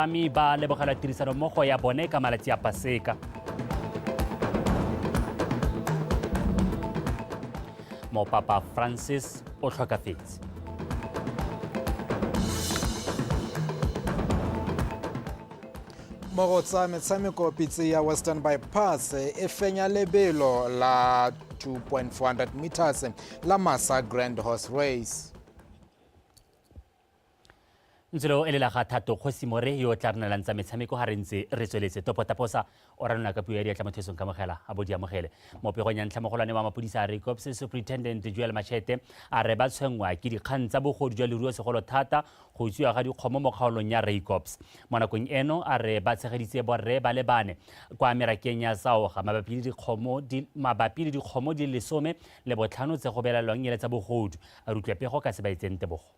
Bapagami ba lebogela tirisanommogo ya bone ka malatsi a Paseka. Mopapa Francis o tlhokafetse. Mo go tsa metshameko, pitse ya Western Bypass e fenya lebelo la 2.400 meters la Masa Grand Horse Race. Ntselo e lela ga Thato Kgosi More yo o tla re neelang tsa metshameko ga re ntse re tsweletse. Topotaposa o ranola ka puo ya diatla motho esong kamogela a bo di amogele. Mo pegong ya ntlha mogolwane wa mapodisa a Raikops Superintendent Joel Machete a re ba tshwenngwa ke dikgang tsa bogodu jwa leruo segolo thata go utswiwa ga dikgomo mo kgaolong ya Raikops. Mo nakong eno a re ba tshegeditse borre ba le bane kwa merakeng ya Saoga mabapi le dikgomo di mabapi le dikgomo di le 15 tse go belaelwang e le tsa bogodu. A re utlwe pego ka Sebaetseng Tebogo.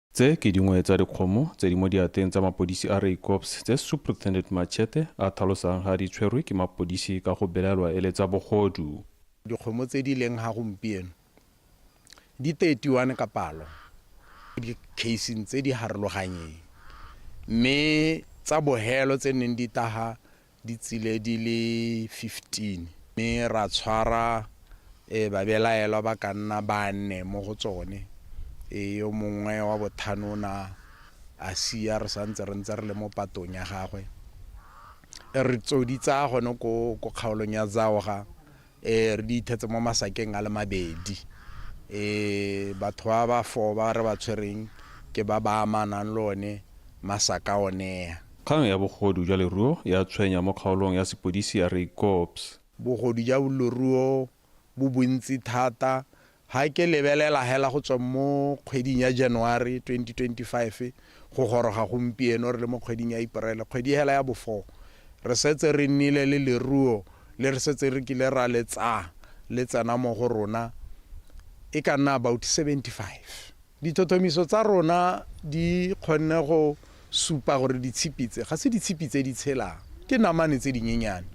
Tse ke dingwe tsa dikgomo tse di mo diatleng tsa mapodisi a Raikops tse Superintendent Machete a tlhalosang ga di tshwerwe ke mapodisi ka go belaelwa e le tsa bogodu. Dikgomo tse di leng ga gompieno di 31 ka palo di-casing tse di harologanyeng, mme tsa bohelo tse neng di taga di tsile di le 15, mme ra tshwara babelaelwa ba ka nna bane mo go tsone. Yo mongwe wa bothano o na a sia, re santse re ntse re le mo patong ya gagwe. Re tso di tsaya gone ko kgaolong ya Zaoga, re di ithetse mo masakeng a le mabedi. Batho ba ba four ba re ba tshwereng ke ba ba amanang le one masaka onea. Kgang ya bogodu jwa leruo ya tshwenya mo kgaolong ya sepodisi ya Raikops. Bogodu jwa leruo bo bontsi thata. Ha ke lebelela hela go tswa mo kgweding ya January 2025 go goroga gompieno re le mo kgweding ya Iporele, kgwedi hela ya bo four, re setse re nnile le leruo le re setse re kile ra le tsaya le tsena mo go rona e ka nna about 75. Dithothomiso tsa rona di kgonne go supa gore ditshipi tse ga se ditshipi tse di tshelang, ke namane tse dinyenyane.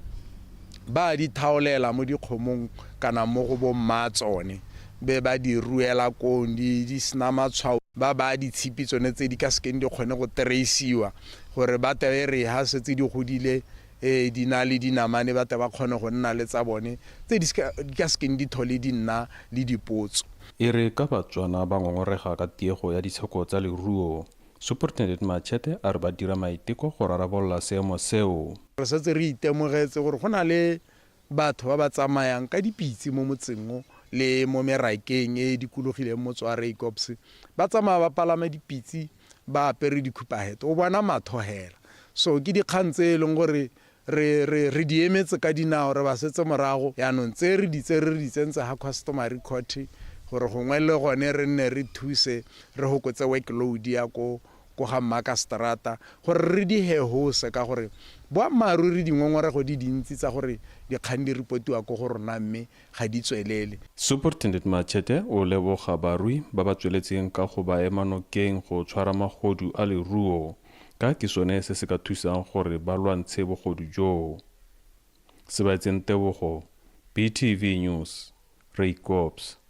Ba a di thaolela mo dikgomong kana mo go bo mmaatsone, be ba di ruela kong di sena matshwao. Ba baya ditshipi tsone tse di ka sekeng di kgone go trace-iwa gore ba tle e re ha setse di godile di na le dinamane ba tle ba kgone go nna le tsa bone tse di ka sekeng di thole di nna le dipotso. E re ka Batswana ba ngongorega ka tiego ya ditsheko tsa leruo, Superintendent Machete a re ba dira maiteko go rarabolola seemo seo. Re setse re itemogetse gore go na le batho ba ba tsamayang ka dipitse mo motseng o le mo merakeng e e dikologileng motse wa Raikops, ba tsamaya ba palama dipitse ba apere dikhupahete, o bona matho hela. So ke dikgang tse e leng gore re, re, re di emetse ka dinao, re ba setse morago. Jaanong tse re di tsere re di tsentse ga customary court gore gongwe le gone re nne re thuse re hokotse workload ya ko, ko ga mmakaseterata gore re di hehose ka gore boammaaruri dingongorego di dintsi tsa gore dikgang di repotiwa ko go rona mme ga di tswelele. Superintendent Machete o leboga barui ba ba tsweletseng ka go ba ema nokeng go tshwara magodu a leruo ka ke sone se se ka thusang gore ba lwantshe bogodu joo. Sebaetseng Tebogo, BTV News, Raikops.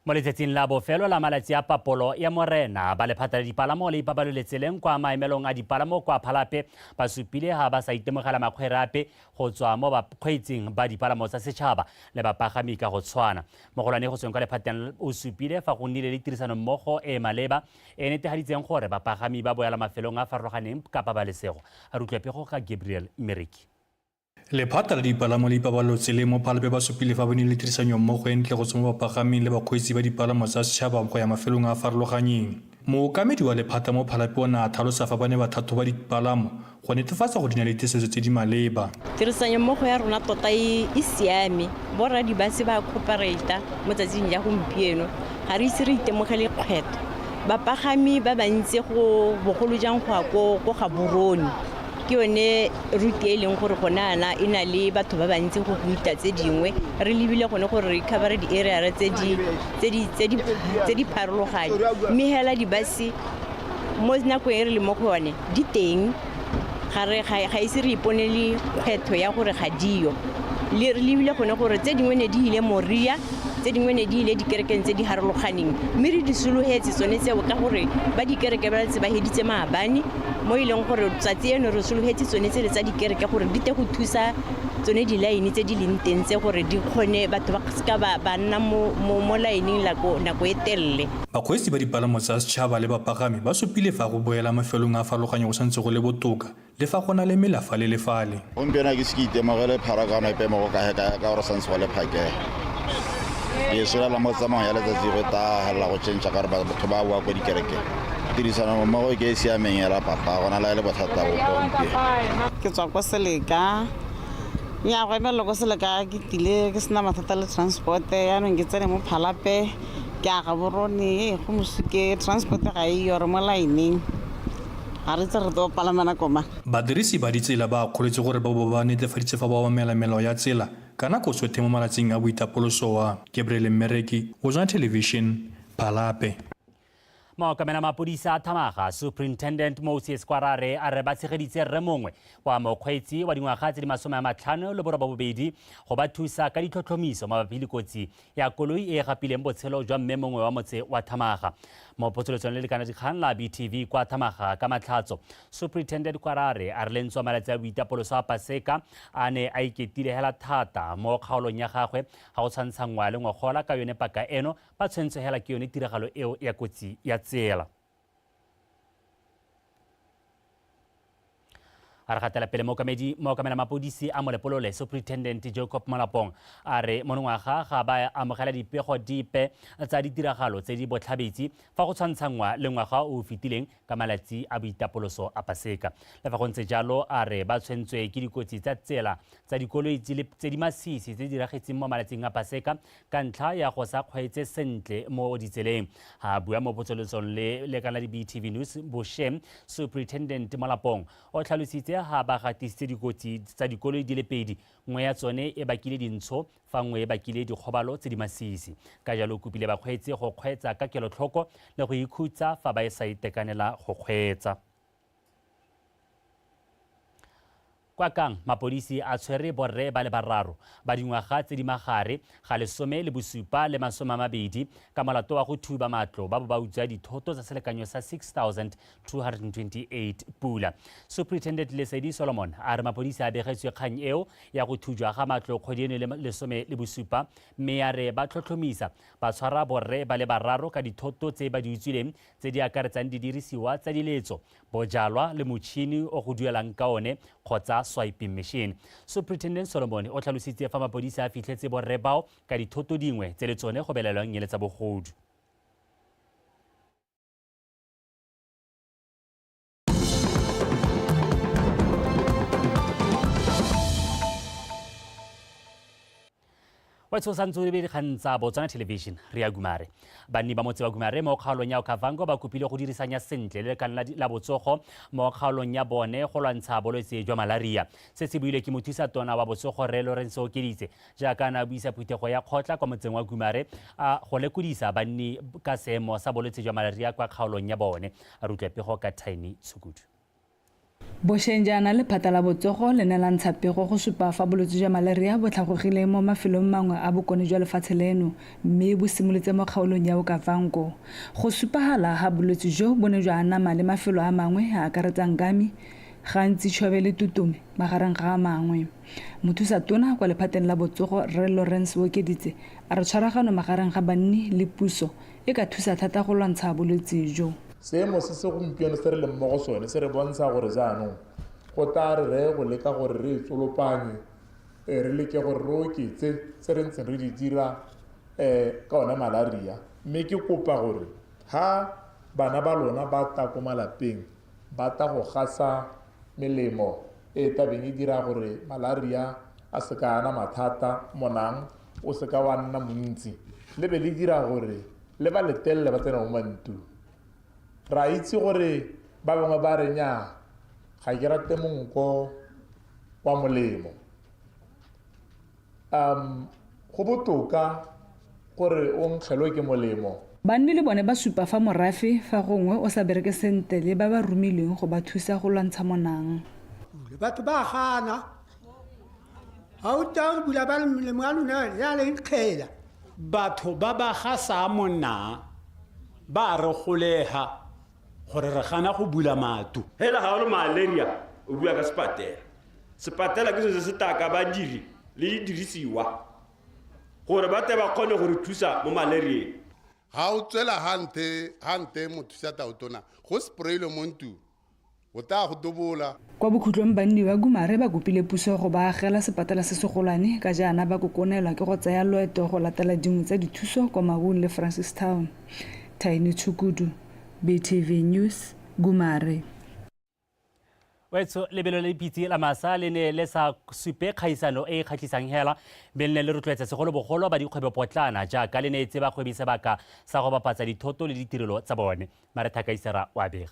Mo letsatsing la bofelo la malatsi a papolo ya Morena, ba lephata la dipalamo le ipabalelo-tseleng kwa maemelong a dipalamo kwa Phalape ba supile ha ba sa itemogela makgwere ape go tswa mo bakgweetsing ba dipalamo tsa setšhaba le bapagami ka go tshwana. Mogolwane go tsweng kwa lephateng o supile fa go nnile le tirisanommogo e e maleba e netehaditseng gore bapagami ba boela mafelong a farologaneng ka pabalesego. A re utlwe pego ka Gabriel Mereki. Lephata la dipalamo le ipabalelo tseleng mo Phalape ba supile fa ba nnile le tirisanyommogo e ntle go tswa mo bapagaming le bakgweetsi ba dipalamo tsa setšhaba go ya mafelong a a farologanyeng. Mookamedi wa lephata mo Phalape o ne a tlhalosa fa ba ne ba tlhatlhoba dipalamo go netefatsa gore di na le ditesetso tse di maleba. Tirisanyommogo ya rona tota e siame, borra dibase ba cooperata mo tsatsing ja gompieno, ga re ise re itemogele kgwetlho. Bapagami ba bantsi go bogolo jang go ya ko Gaborone ke yone route e leng gore gone ana e na le batho ba bantsi go ruta tse dingwe, re lebile gone gore re cover di-area tse di pharologanyo, mme hela dibase mo nakong e re le mo go yone di teng, ga ise re iponele kgwetlho ya gore ga diyo. Re lebile gone gore tse dingwe ne di ile Moria, tse dingwe ne di ile dikerekeng tse di harologaneng, mme re di sologetse tsone tseo ka gore ba dikereke ba ntse ba heditse maabane. Mo e leng gore tsatsi eno re sologetse tsone tsele tsa dikereke gore di te go thusa tsone di-line tse di leng teng tse gore di kgone batho ba seka ba nna mo line-eng nako e telele. Bakgweetsi ba dipalamo tsa setšhaba le bapagami ba supile fa go boela mafelong a a farologanyeng go santse go le botoka le fa go na le mela fale le fale. Gompieno ke se ke itemogele pharakano epe mo go kae kae ka gore santse go le phakela. Ke solela mo tsamaong ya letsatsi go tla helela go change ka gore batho ba boa ko dikerekeng. Tirisano mmogo ke e siameng hela papa, gona la e le bothata bope gompieno. Ke tswa ko Seleka. Nnyaa, go emelela ko Seleka ke tile ke sena mathata le transport, yaanong ke tsene mo Phalape ke a Gaborone, go Mosuke, transport ga e yo, re mo line-eng, ga re itse re tlo palama nako mang. Badirisi ba ditsela ba akgoletswe gore ba bo ba netefaditse fa ba obamela melao ya tsela ka nako tsotlhe mo malatsing a boitapoloso a. Gabriel Mmereki, Botswana Television, Phalape. Mookamela mapodisa a Thamaga, Superintendent Moses Kwarare, a re ba tshegeditse rre mongwe wa mokgweetsi wa dingwaga tse di 58 go ba thusa ka ditlhotlhomiso mabapi le kotsi ya koloi e e gapileng botshelo jwa mme mongwe wa motse wa Thamaga. Mo potsolotsong le lekana dikgang la BTV kwa Thamaga ka Matlhatso, Superintendent Kwarare a re lentswa malatsi a boitapoloso a Paseka a ne a iketile hela thata mo kgaolong ya gagwe ga go tshwantshanngwa le ngogola ka yone paka eno ba tshwentswe hela ke yone tiragalo eo ya kotsi ya tsela. A re gatela pele mookamela mapodisi a Molepolole, Superintendent Jacob Molapong, a re monongwaga ga ba amogela dipego dipe tsa ditiragalo tse di botlhabetsi fa go tshwantshanngwa le ngwaga o o fetileng ka malatsi a boitapoloso a Paseka. Le fa go ntse jalo, a re ba tshwentswe ke dikotsi tsa tsela tsa dikoloi tse di masisi tse di diragetseng mo malatsing a Paseka ka ntlha ya go sa kgweetse sentle mo ditseleng. Ha bua mo potsolotsong le lekala di BTV News bosheng, Superintendent Molapong o tlhalositse ha ba gatisitse dikotsi tsa dikoloi di le pedi, nngwe ya tsone e bakile dintsho fa nngwe e bakile dikgobalo tse di masisi. Ka jalo o kopile bakgweetsi go kgweetsa ka kelotlhoko le go ikhutsa fa ba e sa itekanela go kgweetsa. Kwa Kang, mapodisi a tshwere borre ba le bararo ba dingwaga tse di magare ga 17 le 20 ka molato wa go thuba matlo ba bo ba utswa dithoto tsa selekanyo sa 6,228 pula. Superintendent Lesedi Solomon a re mapodisi a begetswe kgang eo ya go thujwa ga matlo kgwedi eno le 17, mme ya re ba tlhotlhomisa ba tshwara borre ba le bararo ka dithoto tse ba di utswileng tse di akaretsang didirisiwa tsa diletso, bojalwa le motšhini o go duelang ka one kgotsa swiping machine. Superintendent Solomon o tlhalositse fa mapodisi a fitlhetse borre bao ka dithoto dingwe tse le tsone go belelwang e le tsa bogodu. Wa tshosa ntse o lebile dikgang tsa Botswana Television, re ya Gumare. Banni ba motse wa Gumare mo kgaolong ya Okavango ba kopile go dirisanya sentle le lekala la botsogo mo kgaolong ya bone go lwantsha bolwetse jwa malaria. Se se builwe ke mothusa tona wa botsogo Rre Lawrence Okeditse jaaka a ne a buisa phuthego ya kgotla kwa motseng wa Gumare a go lekodisa banni ka seemo sa bolwetse jwa malaria kwa kgaolong ya bone. A re utlwe pego ka Tiny Tshukudu. Bošeng jaana lephata la botsogo le ne la ntsha pego go supa fa bolwetse jwa malaria bo tlhagogile mo mafelong mangwe a bokone jwa lefatshe leno mme bo simolotse mo kgaolong ya Okavango. Go supagala ga bolwetse jo bo ne jwa anama le mafelo a mangwe a akaretsang Ngami, Gantsi, Chobe le Tutume magareng ga a mangwe. Mothusa tona kwa lephateng la botsogo Rre Lawrence Okeditse a re tshwaragano magareng ga banni le puso e ka thusa thata go lwantsha bolwetse jo. Seemo se se gompieno se re leng mo go sone se re bontsha gore jaanong go tla re reye go leka gore re e tsolopanye, re leke gore re oketse tse re ntseng re di dira ka one malaria. Mme ke kopa gore ha bana ba lona ba tla ko malapeng ba tla go gasa melemo e tabeng e dira gore malaria a se ka ana mathata, monang o se ka wa nna montsi, le be le dira gore le ba letelele ba tsena mo mantung. Ra itse gore ba bangwe ba re nya ga ke rate monko wa molemo. Go botoka gore o nkgelwe ke molemo. Banni le bone ba supa fa morafe fa gongwe o sa bereke sentle le ba ba romilweng go ba thusa go lwantsha monang. Batho ba gana. Ha o tla bula ba molemo wa lona ya le nkgela. Batho ba ba gasa monang ba re golega Gore re gana go bula matlo. Hela ga o le malaria o bua ka sepatela. Sepatela ke selo se se taka badiri le didirisiwa gore ba tle ba kgone go re thusa mo malarieng. Ga o tswela hante hante mothusa tautona go sprailwe mo ntlong o tla go dobola. Kwa bokhutlong banni ba Gumare ba kopile puso go ba agela sepatela se segolwane ka jaana ba kokonelwa ke go tsaya loeto go latela dingwe tsa dithuso kwa Maun le Francistown. Tiny Tshukudu, BTV News, Gumare. Wetso lebelo le dipitse la masa le ne le sa supe kgaisano e e kgatlhisang hela mme le ne le rotloetsa segolobogolo ba dikgwebopotlana jaaka le neetse bagwebi sebaka sa go bapatsa dithoto le ditirelo tsa bone. Maretha Kaisara o a bega.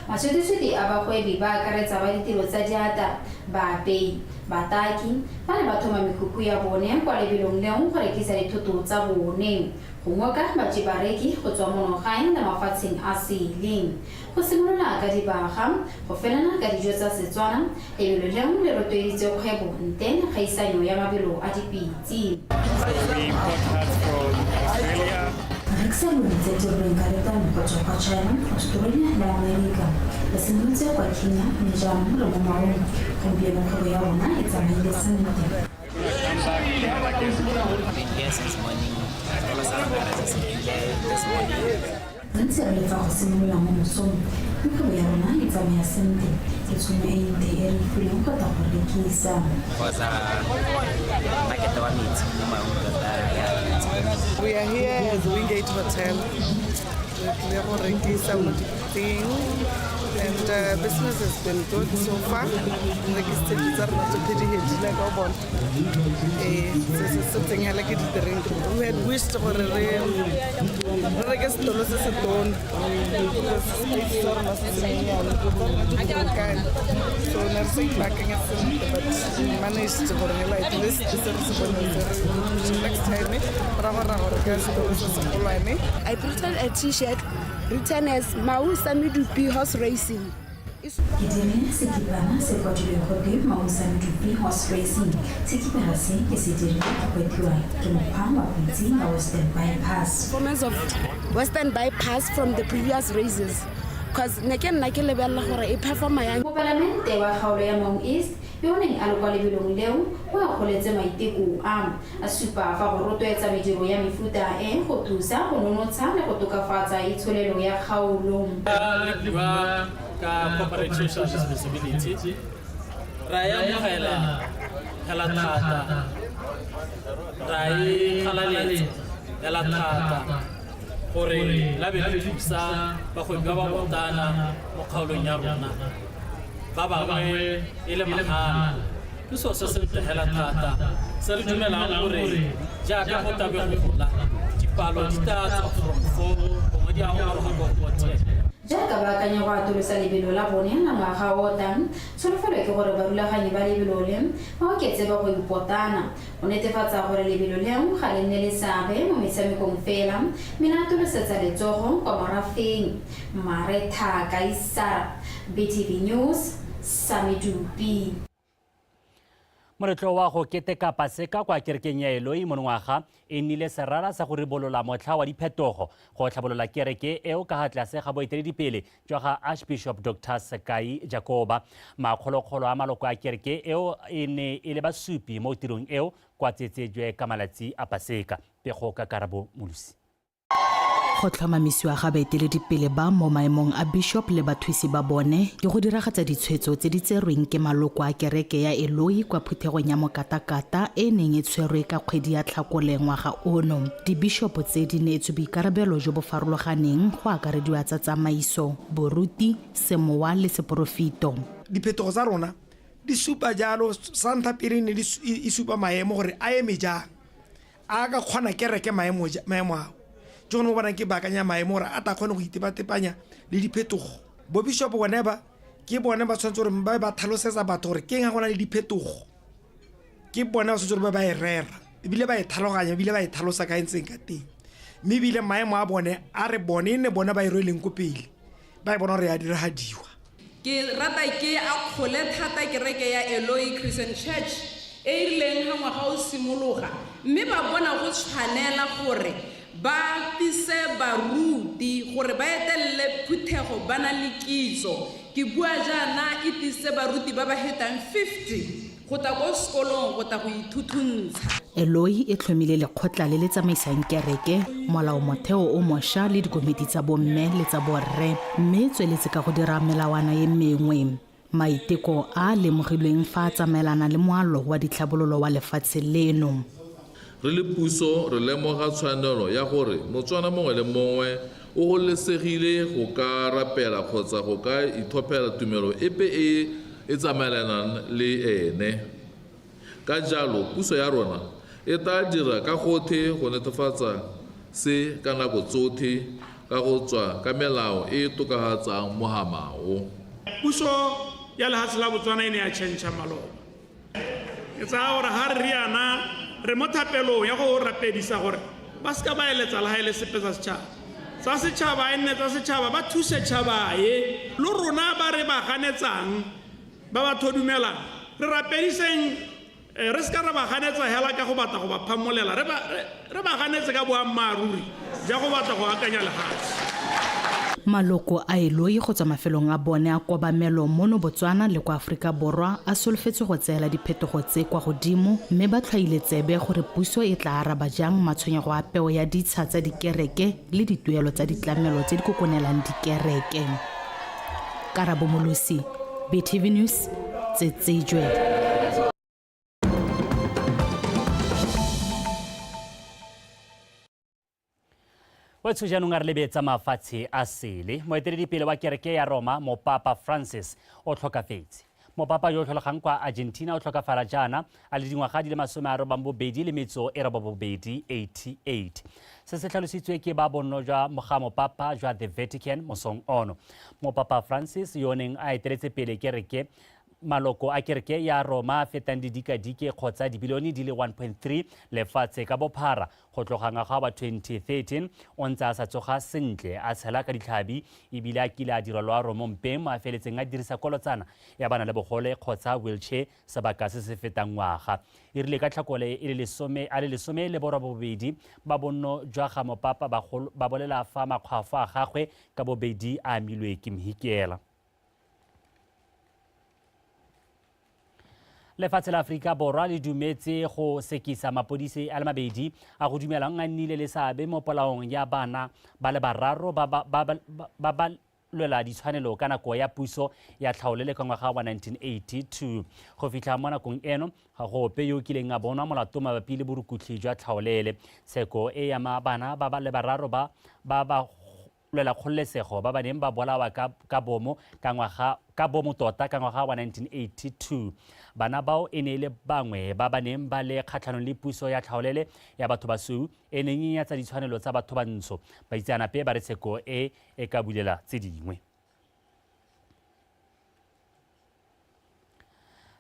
Matshwititshwiti a bagwebi ba akaretsa ba ditiro tsa diatla, baapei, bataki, ba ne ba thoma mekhukhu ya bone kwa lebelong leo go rekisa dithoto tsa bone. Go ngoka baji bareki go tswa mono gae le mafatsheng a sele. Go simolola ka dibaga, go felela ka dijo tsa Setswana, lebelo leo le rotloeditse kgwebo ntle le kgaisanyo ya mabelo a dipitse. We import hats from Australia. Re rekisa lori tse dirilweng ka letlalo go tswa kwa China, Australia le Amerika. Re simolotse kwa Kenya mme jaanong re mo Maun. Gompieno kgwebo ya rona e tsamaile sentle. Re ntse re letsa go simolola mo mosong mme kgwebo ya rona e tsamaya sentle. Ke tshono e ntle e re e filweng go tla go rekisa. We are here at Wingate Hotel. Re tlile go rekisa mo dipitseng and business has been good so far. Re rekisitse dilo tsa rona tsotlhe di hedile ka o bona. Se se setseng hela ke di-drink. We had wished gore re reke setolo se se tona because space sa rona se sennyane, dilo tsa rona di kgobokane. So ne re sa ipaakanya sentle but we managed gore hela at least se re se boneng se re next time ra go ra go reka setolo se segolwane. I printed a t-shirt written as Maun Samidupi Horse Racing. Ke dirile sekipana se kwadilwe gotwe Maun Samidupi Horse Racing. Sekipana se ke se dirile ke gwetliwa ke mokgwa wa pitse ya Western Bypass. Performance of Western Bypass from the previous races. Cause ne ke nna ke lebelela gore e performa yang. Mopalamente wa kgaolo ya Maun East yo o neng a le kwa lebelong leo o akgoletse maiteko a, a supa fa go rotloetsa mediro ya mefuta e go thusa go nonotsha le go tokafatsa itsholelo ya kgaolo. Re bua ka corporate social responsibility, ra e amogela hela thata, ra e galaletsa hela thata gore la be le thusa bagwebi ba ba botana mo kgaolong ya rona, ba bangwe e le mahala. Ke selo se sentle hela thata se re dumelang gore jaaka go tlabe go gola dipalo di tla tswa from 4 gongwe di a go goroga kwa go 10. Jaaka ba akanya go atolosa lebelo la bone la ngwaga o tlang, tsholofelo ke gore barulaganyi ba lebelo le ba oketse bagwebi potana go netefatsa gore lebelo leo ga le nne le seabe mo metshamekong fela mme le atolosetsa letsogo kwa morafeng. Maretha Kaisara, BTV News, Samidupi. Moletlo wa go keteka Paseka kwa kerekeng ya Eloi monongwaga e nnile serala sa go ribolola motlha wa diphetogo go tlhabolola kereke eo ka ga tlase ga boeteledipele jwa ga Archbishop Dr Sekai Jakoba. Makgolokgolo a maloko a kereke eo e ne e le basupi mo tirong eo kwa Tsetsejwe ka malatsi a Paseka. Pego ka Karabo Molusi. Go tlhomamisiwa ga baeteledipele ba mo maemong a bishop le bathusi ba bone ke go diragatsa ditshwetso tse di tserweng ke maloko a kereke ya Eloi kwa phuthegong ya Mokatakata e neng e tshwerwe ka kgwedi ya Tlhakole ngwaga ono. Dibishopo tse di neetswe boikarabelo jo bo farologaneng go akarediwa tsa tsamaiso, boruti, semowa le seporofito. Diphetogo tsa rona di supa jalo, sa ntlha pele ne e supa maemo gore a eme jang, a ka kgona kereke maemo ao. Ke gone mo bonang ke baakanya maemo gore a tla kgone go itepatepanya le diphetogo. Bo bishop bone ba ke bone ba tshwanetse gore ba ba tlhalosetsa batho gore ke eng ga go na le diphetogo. Ke bone ba tshwanetse gore ba ba e rera ebile ba e tlhaloganya ebile ba e tlhalosa ka e ntseng ka teng. Mme ebile maemo a bone a re bone e nne bone ba e rweleng ko pele, ba e bona gore ya diragadiwa. Ke rata ke akgole thata kereke ya Eloi Christian Church e e rileng ga ngwaga o simologa, mme ba bona go tshwanela gore Ba tise baruti gore ba etelele phuthego ba na le kitso. Ke bua jaana e tise baruti ba ba hetang 50 go tla ko sekolong go tla go ithuthuntsha. Eloi e tlhomile lekgotla le le tsamaisang kereke, molaomotheo o mošwa le dikomiti tsa bomme le tsa borre, mme e tsweletse ka go dira melawana e mengwe. Maiteko a a lemogilweng fa a tsamaelana le moalo wa ditlhabololo wa lefatshe leno. Re le puso re lemoga tshwanelo ya gore Motswana mongwe le mongwe o gololesegile go ka rapela kgotsa go ka ithophela tumelo epe e e tsamaelanang le ene. Ka jalo puso ya rona e tla dira ka gothe go netefatsa se ka nako tsothe ka go tswa ka melao e e tokafatsang mohama o. Puso ya lehatshe la Botswana e ne ya tšhentšha maloba. Ke tsaya gore ga re riana re mo thapelong ya go rapedisa gore ba seka ba eletsa le ga e le sepe sa setšhaba. Tsa setšhaba e nne tsa setšhaba, ba thuse tšhaba e. Lo rona ba re ba ganetsang, ba ba thodumelang, re rapediseng, re seka ra ba ganetsa hela ka go batla go ba phamolela, re ba ganetse ka boammaaruri ja go batla go akanya lehatshe. Maloko a Eloi go tswa mafelong a bone a kobamelo mono Botswana le kwa Aforika Borwa a solofetswe go tseela diphetogo tse kwa godimo, mme ba tlhwaile tsebe gore puso e tla araba jang matshwenyego a peo ya ditsha tsa dikereke le dituelo tsa ditlamelo tse di kokonelang dikereke. Karabo Molosi, BTV News, Tsetsejwe. Wetsho jaanong a re lebetsa mafatshe a sele. Moeteledipele wa kereke ya Roma, Mopapa Francis, o tlhokafetse. Mopapa yo o tlholegang kwa Argentina o tlhokafala jaana a le dingwaga di le 88 88. Se se tlhalositswe ke ba bonno jwa ga Mopapa jwa The Vatican mosong ono. Mopapa Francis yo o neng a eteletse pele kereke, maloko a kereke ya Roma a fetang didikadike kgotsa dibilione di le 1.3 lefatshe ka bophara go tloga ngwaga wa 2013, o ntse a sa tsoga sentle, a tshela ka ditlhabi ebile a kile a dirwa loaro mo mpeng mo a feletseng a dirisa kolotsana ya bana le bogole kgotsa wheelchair sebaka se se fetang ngwaga. E rile ka tlhakole e le 18 ba bonno jwa ga Mopapa ba bolela fa makgwafo a gagwe ka bobedi a amilwe ke mhikela. Lefatshe la Aforika Borwa le dumetse go sekisa mapodisi a le mabedi a go dumelang a nnile le seabe mo polaong ya bana ba le bararo ba ba lwela ditshwanelo ka nako ya puso ya tlhaolele ka ngwaga wa 1982. Go fitlha mo nakong eno ga go ope yo o kileng a bonwa molato mabapi le borukutlhi jwa tlhaolele. Tsheko e ama bana ba ba le bararo ba ba lwela kgololesego ba ba neng ba bolawa ka bomo ka ngwaga ka bomo tota ka ngwaga wa 1982. Bana bao e ne e le bangwe ba ba neng ba le kgatlhanong le puso ya tlhaolele ya batho basweu e neng e nyatsa ditshwanelo tsa batho bantsho. Baitseanape ba re tsheko e e ka bulela tse dingwe.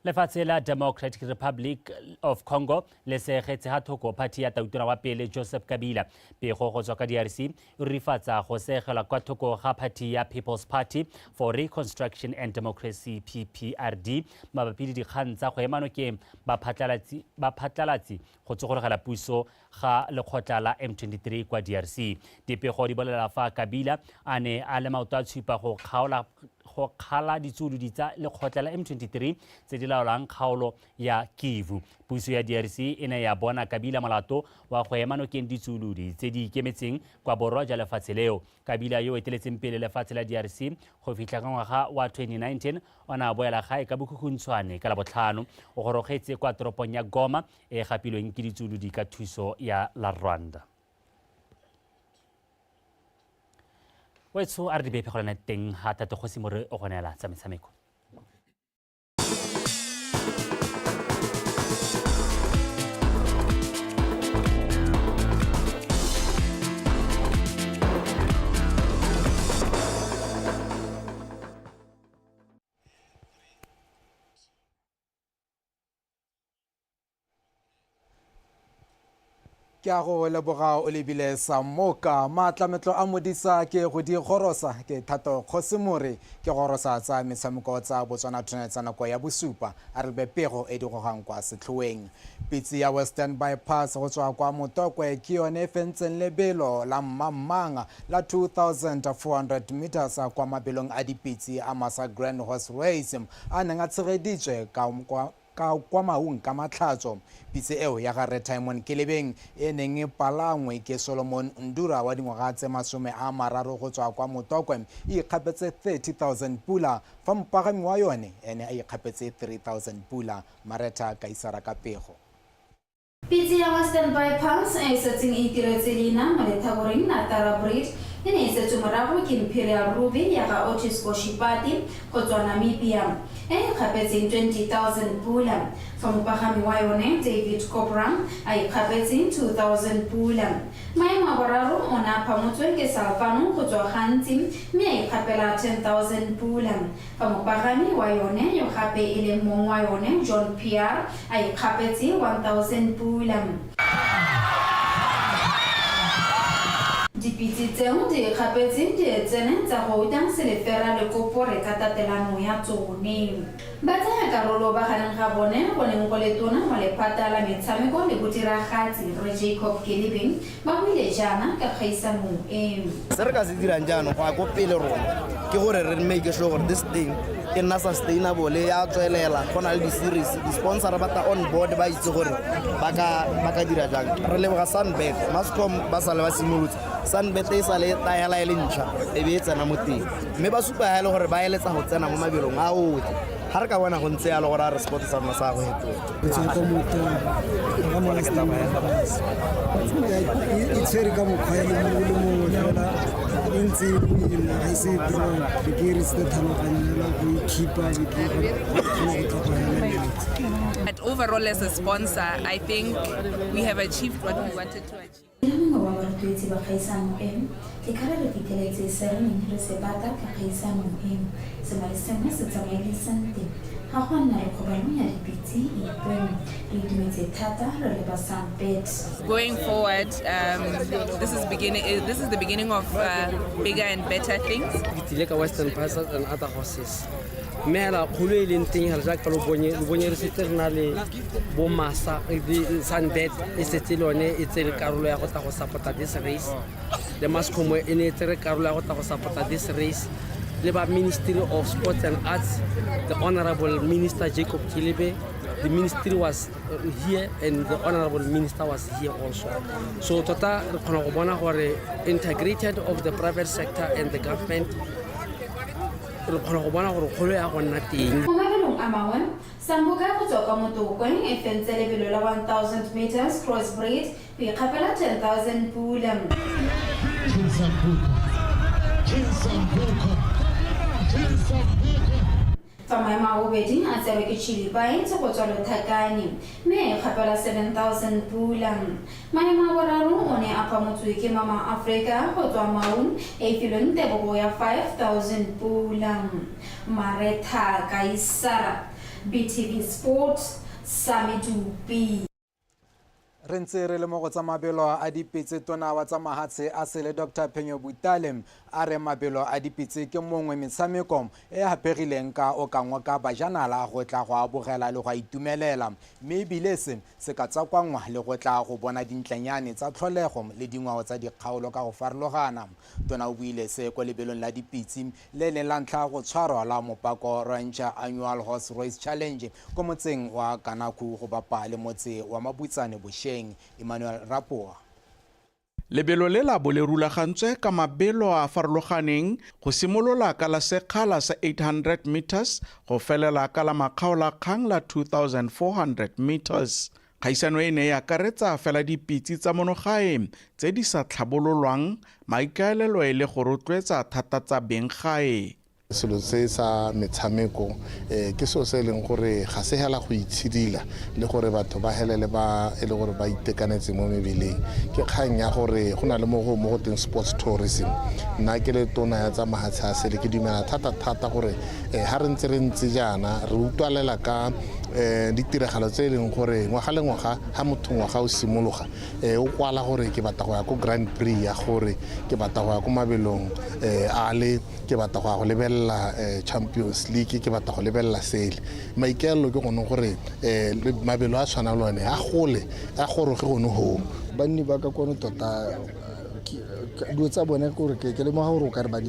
Lefatshe la Democratic Republic of Congo le segetse ha thoko party ya tautona wa pele Joseph Kabila. Pego go tswa ka DRC e rurifatsa go segelwa kwa thoko ga party ya People's Party for Reconstruction and Democracy PPRD mabapi le dikgang tsa go ema nokeng ba phatlalatsi go tsogologela puso ga lekgotla la M23 kwa DRC. Dipego di bolela fa Kabila a ne a le maoto a tshupa go kgala ditsuolodi tsa lekgotla la M23 tse di laolang kgaolo ya Kivu. Puso ya DRC e ne ya bona Kabila molato wa go ema nokeng ditsuolodi tse di ikemetseng kwa borwa jwa lefatshe leo. Kabila yo o eteletseng pele lefatshe la DRC go fitlha ka ngwaga wa 2019 o ne a boela gae ka bokhukhuntshwane ka Labotlhano. O gorogetse kwa toropong ya Goma e gapilweng ke ditsuolodi ka thuso ya la Rwanda. Wetsho a re di bee pegolana teng ha Tate Kgosi More o go neela tsa metshameko. Ke Ke a go leboga o lebile Samoka. Maatlametlo a modisa ke go di gorosa ke Thato Kgosimore ke gorosa tsa metshameko tsa Botswana Tonight tsa nako ya bosupa. A re lebe pego e di gogang kwa setlhoeng. Pitse ya Western Bypass go tswa kwa Motokwe ke yone e fentseng lebelo la mmammang la 2400 meters kwa mabelong a dipitse a Masa Grand Horse Race a neng a tshegeditswe ka kwa ka kwa Maung ka Matlhatso. Pitse eo ya ga Rre Timon Kelebeng e neng e palangwe ke Solomon Ndura wa dingwaga tse 30 go tswa kwa Motokwe e ikgapetse 30,000 pula fa mopagami wa yone ene a ikgapetse 3,000 pula. Maretha Kaisara ka pego. Pitse ya Western Bypass e e setseng e itiretse leina mo lethakoreng la Tara Breed e ne e setswe morago ke Imperial Ruby ya ga Otis Koshipati go tswa Namibia e e kgapetseng 20,000 pula fa mopagami wa yone David Cobra a ikgapetse 2,000 pula. Maemo a boraro o ne a phamotswe ke Salvano go tswa Gantsi mme a ikgapela 10,000 pula fa mopagami wa yone yo gape e leng mong wa yone John Pierre a ikgapetse 1,000 pula. Dipitse tseo di ikgapetse dietsene tsa gouta, selefera le kopore ka tatelano ya tsone. Ba tsaya karolo ba gareng ga bone go neng go le tona wa lephata la metshameko le bodiragatsi Rre Jacob Kelebeng ba buile jaana ka kgaisano e. Se re ka se dirang jaanong go ya ko pele rona ke gore re make sure gore this thing e nna sustainable, ya tswelela, go na le di-series, di-sponsor ba tla on board, ba itse gore ba ka dira jang. Re leboga Sunbet, Mascom ba sale ba simolotse Sunbet e sale e tayela e le ntšha e be e tsena mo teng, mme ba supa ya le gore ba eletsa go tsena mo mabelong a otlhe. Ga re ka bona go ntse yalo gore a re sport sa rona sa go hetola. Re tswa kwa Motong, ga mo Western Bypass. E tshwere ka mokgwa ya le mongwe le mongwe fela e ntse e boima, ga ise e draw, be ke re se tlhaloganyo fela go e keep-a, be ke kgona go tla go hela metsi. But overall as a sponsor, I think we have achieved what we wanted to achieve. Ke le mongwe wa barotloetsi ba kgaisano e, ke ka re re fitlheletse se re neng re se batla ka kgaisano e. Sengwe le sengwe se tsamaile sentle. Ga go a nna le kgobalo ya dipitse epe. Re itumetse thata re le ba Sunbet. Going forward, this is beginning. This is the beginning of bigger and better things. Ke tlile ka Western Pass and other horses. Mme hela kgolo e leng teng hela jaaka lo bonye, lo bonye re setse re na le bo Masa, le Sunbet e setse le yone e tsere karolo ya go tla go support-a this race. Le Mascom e ne e tsere karolo ya go tla go support-a this race. Le ba Ministry of Sports and Arts, the Honorable Minister Jacob Kelebe, the ministry was here and the Honorable Minister was here also. So tota re kgona go bona gore integrated of the private sector and the government, re kgona go bona gore kgolo ya go nna teng. Mo mabelong a mangwe, Sambuka go tswa kwa Motokwe e fentse lebelo la 1000 meters crossbreed go ikgapela 10,000 pula. Fa maemo a bobedi a tserwe ke Chili Bites go tswa Lothakane mme a ikgapela 7,000 pula. Maemo a boraro o ne a phamotswe ke Mama Africa go tswa Maun e e filweng tebogo ya 5,000 pula. Maretha Kaisara, BTV Sport, Samedupi. Re ntse re le mo go tsa mabelo a dipitse, tona wa tsa mahatshe a sele Dr Phenyo Butale a re mabelo a dipitse ke mongwe metshameko e haphegileng ka o ka ngoka bajanala go tla go abogela le go itumelela, mme ebile se se ka tswakwanngwa le go tla go bona dintlenyane tsa tlholego le dingwao tsa dikgaolo ka go farologana. Tona o buile se ko lebelong la dipitse le leng la ntlha go tshwarwa la Mopako Ranch Annual Horse Race Challenge ko motseng wa Kanaku go bapa le motse wa Mabutsane bošeng. Emmanuel Rapoa. Lebelo le la bo le rulagantswe ka mabelo a farologaneng go simolola ka la sekgala sa 800 meters go felela ka la makgaolakgang la 2400 meters. Kgaisano e ne e akaretsa fela dipitse tsa monogae tse di sa tlhabololwang, maikaelelo e le go rotloetsa thata tsa beng gae. Selo se sa metshameko ke selo se e leng gore ga se hela go itshidila le gore batho ba helele ba e le gore ba itekanetse mo mebeleng. Ke kgang ya gore go na le mo go teng sports tourism. Nna ke le tona ya tsa mahatshe a sele ke dumela thata-thata gore ha re ntse re ntse jaana re utlwalela ka Ditiragalo tse e leng gore ngwaga le ngwaga ga motho ngwaga o simologa o kwala gore ke batla go ya ko Grand Prix ya gore ke batla go ya ko mabelong ale ke batla go ya go lebelela Champions League, ke batla go lebelela sele. Maikaelelo ke gone gore mabelo a tshwana le one a gole a goroge gone hoo. Banni ba ka kwano tota dilo tsa bone gore ke lemoga gore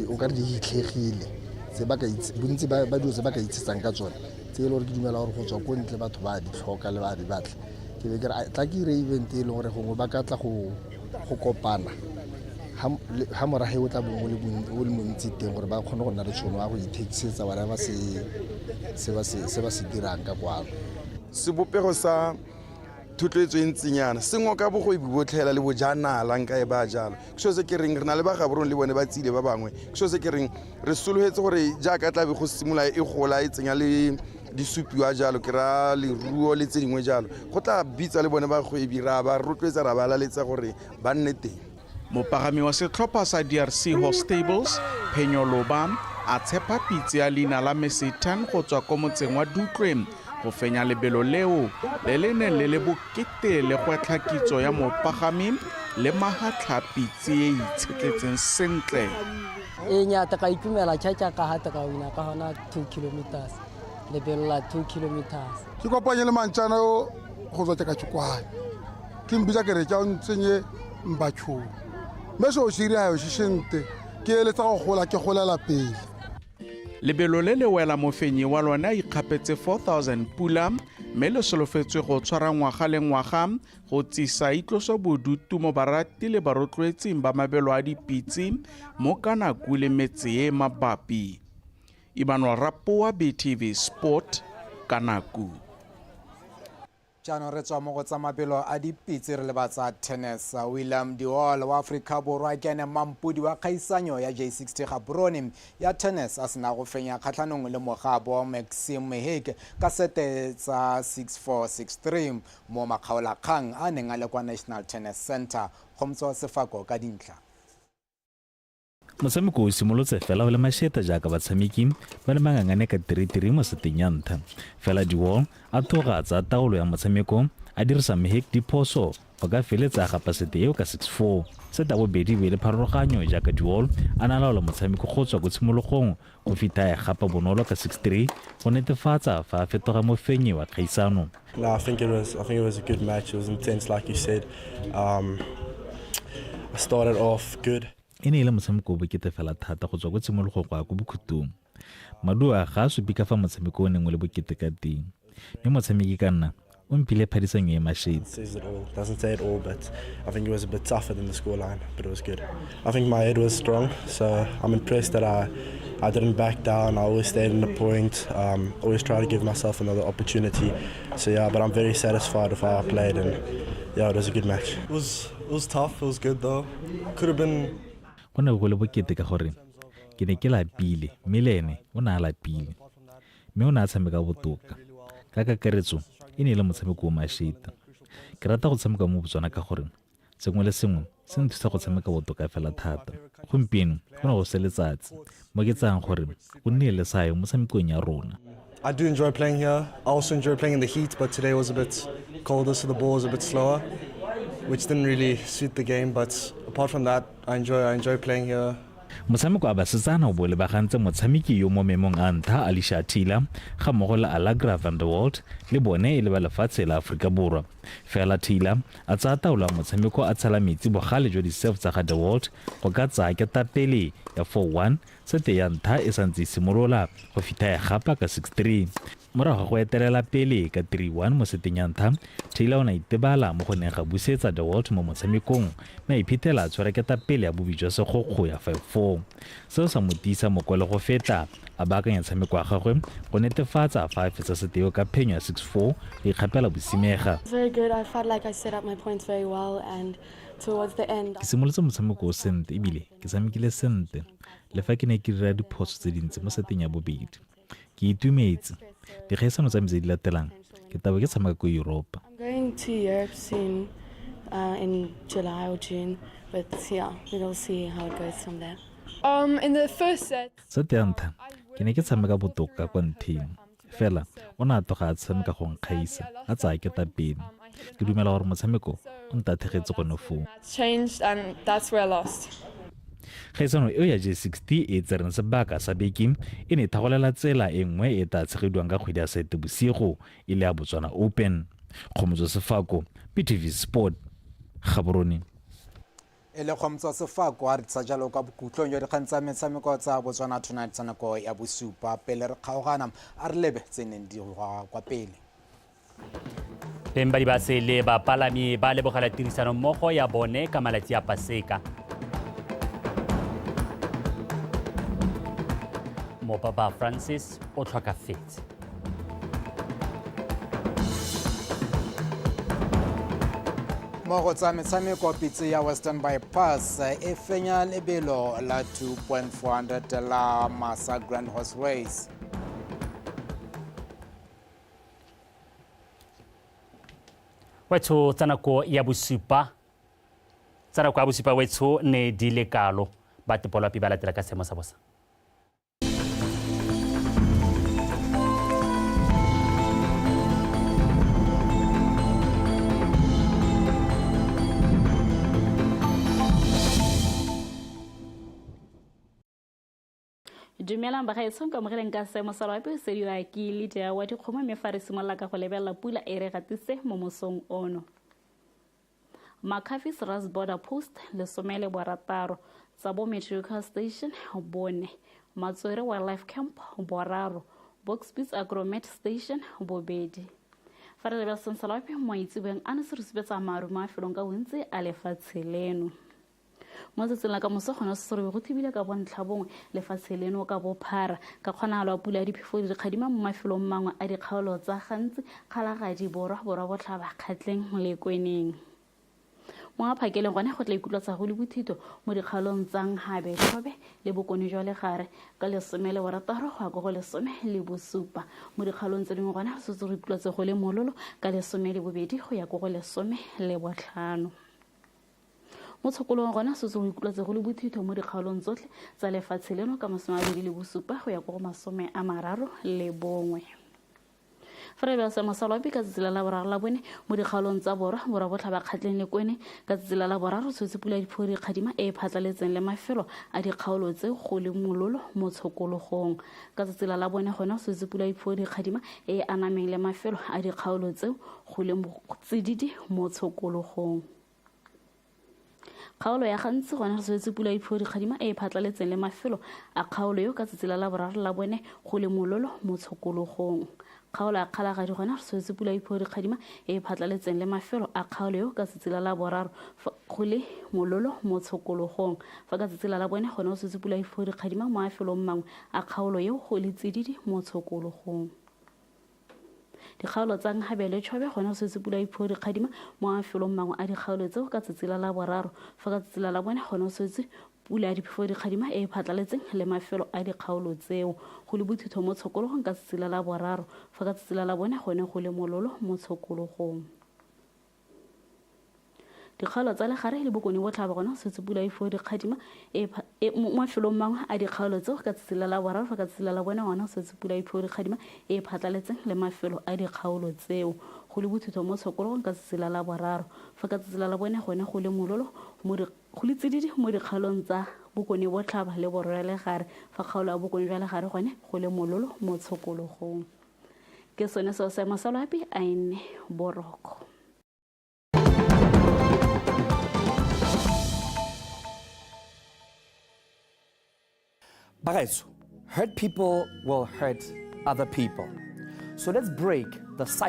o kare di hitlhegile tse ba ka bontsi ba dilo tse ba ka itshetsang ka tsone tse e le gore ke dumela gore go tswa ko ntle batho ba di tlhoka le ba di batla. Ke be ke re tla ke ire event e leng gore gongwe ba ka tla go kopana ha morahe o tla bong o le montsi teng gore ba kgone go nna le tšhono ya go ithekisetsa whatever se ba se dirang ka kwano. Sebopego sa thotloetso e ntsinyana se ngoka bogwebi botlhela le bojanala nka e ba jalo. Ke seo se ke reng re na le ba Gaborone le bone ba tsile ba bangwe. Ke seo se ke reng re sologetse gore jaaka tla be go simolola e gola e tsenya le disupiwa jalo ke ra leruo le tse dingwe jalo, go tla bitsa le bone bagwebi ra ba rotloetsa ra ba laletsa gore ba nne teng. Mopagami wa setlhopha sa DRC Horse Stables Phenyo Loba a tshepa pitse ya leina la Mesitan go tswa ko motseng wa Dutlwe go fenya lebelo leo le le neng le le bokete le gwetlha kitso ya mopagami le mahatlha pitse e itshetletseng sentle. E nyata ka itumela tšhatša ka hata ka wina ka hona 2 kilometers lebelo la 2 kilometers. Ke kopanye le mantšana o go tswa ka tšhokwane ke mbitsa ke re tša ntsenye mbatšhong mme seo se irayo se sente ke eletsa go gola ke golela pele. Lebelo le le wela mofenyi wa lone a ikgapetse 4000 pula mme le solofetswe go tshwara ngwaga le ngwaga go tsisa itlosobodutu mo barati le barotloetsing ba mabelo a dipitse mo Kanaku le metse e mabapi. Emmanuel Rapoa, BTV Sport, Kanaku. Jaanong re tswa mo go tsa mabelo a dipitse re lebatsa tennis. William Diol wa Afrika Borwa ke ene mampodi wa kgaisanyo ya J60 Gaborone ya tennis a sena go fenya kgatlhanong le mogabo Maxime Mehek ka sete tsa 6-4 6-3 mo makgaolakgang a neng a le kwa National Tennis Center. Kgomotso Sefako ka dintlha. Motshameko o simolotse fela go le mašeta jaaka batshameki ba le mangangane ka 3-3 mo seteng ya ntlha. Fela Diwal a tloga a tsaya taolo ya motshameko a dirisa Mehek diphoso go ka feletsa a gapa sete eo ka 6-4. Sete ya bobedi e be le pharologanyo jaaka Diwal a na laola motshameko go tswa ko tshimologong go fitlha a e gapa bonolo ka 6-3 go netefatsa fa a fetoga mofenyi wa kgaisano. No, I think it was a good match. It was intense, like you said. I started off good. E ne e le motshameko o bokete fela thata go tswa ko tshimologong go ya ko bokhutong. Maduo a ga a supe ka fa motshameko o neng o le bokete ka teng, mme motshameki ka nna o mphile phadisanyo e mašete. Says it all, doesn't say it all, but I think it was a bit tougher than the scoreline, but it was good. I think my head was strong, so I'm impressed that I didn't back down. I always stayed in the point, always try to give myself another opportunity. So yeah, but I'm very satisfied with how I played, and yeah, it was a good match. It was tough, it was good though. Could have been. Go ne go le bokete ka gore ke ne ke lapile mme le ene o ne a lapile, mme o ne a tshameka botoka. Ka kakaretso e ne e le motshameko o mašeta. Ke rata go tshameka mo Botswana ka gore sengwe le sengwe se nthusa go tshameka botoka fela thata. Gompieno go ne go se letsatsi mo ke tsayang gore go nnile le seabe mo tshamekong ya rona. I do enjoy playing here. I also enjoy playing in the heat, but today was a bit colder, so the ball was a bit slower, which didn't really suit the game, but apart from that, I enjoy playing here. Motshameko wa basetsana o bo lebagantse motshameki yo mo maemong a ntlha Alicia Taylor ga mmogo le Allegra van der Walt le bone e le ba lefatshe la Aforika Borwa. Fela Taylor a tsaya taolo ya motshameko a tshela metsi bogale jwa di-serve tsa ga de Walt go ka tsaya ketapele ya 4-1 sete ya ntlha e santse e simolola go fitlha e gapa ka 6-3. Morago ga go etelela pele ka 3-1 mo seteng ya ntlha, Taylor o ne a itebala mo go neng ga busetsa de Walt mo motshamekong mme a iphitlhela a tshwere ketapele ya bobi jwa segokgo ya 5-4. Seo sa mo tiisa moko le go feta a baakanya tshameko wa gagwe go netefatsa fa a fetsa sete eo ka phenyo ya 6-4 go ikgapela bosimega. Very good. I felt like I set up my points very well, and towards the end. Ke simolotse motshameko o sentle ebile ke tshamekile sentle le fa ke ne ke dira diphoso tse dintsi mo seteng ya bobedi. Ke itumetse. Dikgaisano tsa me tse di latelang ke tabo ke tshameka ko Europa. I'm going to Europe soon, in July or June, but yeah, we will see how it goes from there. In the first set, Sete ya ntlha ke ne ke tshameka botoka kwa ntlheng, fela O ne a tloga a tshameka go nkgaisa, a tsaya ketapele. Ke dumela gore motshameko o ntathegetse gone foo. Changed and that's where I lost. Kgaisano eo ya J60 e e tsereng sebaka sa beke e ne e thagolela tsela e nngwe e e tla tshegediwang ka kgwedi ya Seetebosigo e le ya Botswana Open. Kgomotso Sefako, BTV Sport, Gaborone. E le Kgomotso Sefako a re tsa jalo kwa bokhutlong jwa dikgang tsa metshameko tsa Botswana Tonight tsa nako ya bosupa. Pele re kgaogana, a re lebe tse neng di goga kwa pele. Beng ba dibase le bapalami ba lebogela tirisanommogo ya bone ka malatsi a Paseka. Mopapa Francis o tlhokafetse. Mo go tsa metshameko, pitse ya Western Bypass e fenya lebelo la 2.400 la Masa Grand Horse Race. Wetsho tsa nako ya bosupa tsa nako ya bosupa wetsho ne di le kalo ba tepolwapi ba latela ka seemo sa bosa. Dumelang bagaetsho, nkamogeleng ka seemo sa loapi sediwa ke Lydia wa dikgomo, mme fa re simolola ka go lebelela pula e re gatise mo mosong ono. McCarthy's Ras Border Post 16, Tsabo Meteorological Station 4, Matswere Wildlife Camp 3, Boxbeats Agromet Station 2. Fa re lebelela seemo sa loapi mo maitseboeng ano se re supetsa maru mo mafelong ka bontsi a lefatshe leno. Mo tsatsing la ka moso gona serobe go thibile ka bontlha bongwe lefatshe leno ka bophara ka kgonagalo ya pula ya diphefo di dikgadima mo mafelong mangwe a dikgaolo tsa gantsi Kgalagadi Borwa, Borwa Botlhaba, Kgatleng le Kweneng. Mo maphakeleng gone go tla ikutlwatsa go le bothito mo dikgaolong tsa Nhabe, Chobe le Bokone jwa Legare ka 16 go ya ko go 17. Mo dikgaolong tse dingwe gone go setse go ikutlwatse go le mololo ka 12 go ya ko go 15. Mo tshokolong gona setse go ikutlwatse go le bothitho mo dikgaolong tsotlhe tsa lefatshe leno ka 27 go ya ko go 31. Fa re bea seemo sa loapi ka tsatsi la laboraro la bone mo dikgaolong tsa Borwa, Borwa Botlhaba, Kgatleng le Kwene ka tsatsi la laboraro tshwetse pula ya diphodi kgadima e e phatlaletseng le mafelo a dikgaolo tse go le mololo mo tshokologong. Ka tsatsi la labone gona tshwetse pula ya diphodi kgadima e e anameng le mafelo a dikgaolo tseo go le tsididi mo tshokologong. Kgaolo ya gantsi gona re tshwetse pula ya diphodi kgadima e e phatlaletseng le mafelo a kgaolo yo ka tsatsi la laboraro la bone go le mololo mo tshokologong. Kgaolo ya Kgalagadi gona re tshwetse pula ya diphodi kgadima e e phatlaletseng le mafelo a kgaolo yo ka tsatsi la laboraro go le mololo mo tshokologong. Fa ka tsatsi la labone gone go tshwetse pula ya diphodi kgadima mo mafelong mangwe a kgaolo eo go le tsididi mo tshokologong. Dikgaolo tsa Nhabe le Chobe gone go setse pula iphuo dikgadima mo mafelong mangwe a dikgaolo tseo ka tsatsi la laboraro. Fa ka tsatsi la labone gone go setse pula ya diphefo dikgadima e e phatlaletseng le mafelo a dikgaolo tseo. Go le bothitho mo tshokologong ka tsatsi la laboraro. Fa ka tsatsi la labone gone go le mololo mo tshokologong. Dikgaolo tsa Legare le Bokone Botlhaba gona go setse pula e fuwa dikgadima e e mo mafelong mangwe a dikgaolo tseo ka tsatsi la laboraro. Fa ka tsatsi la labone gona go setse pula e fuwa dikgadima e e phatlaletseng le mafelo a dikgaolo tseo. Go le bothitho mo tshokologong ka tsatsi la laboraro. Fa ka tsatsi la labone gone go le mololo mo go le tsididi mo dikgaolong tsa Bokone Botlhaba le Borwa jwa Legare. Fa kgaolo ya Bokone jwa Legare gone go le mololo mo tshokologong. Ke sone seo seemo sa loapi a e nne boroko. Bagaetsho, hurt people will hurt other people. So let's break the cycle.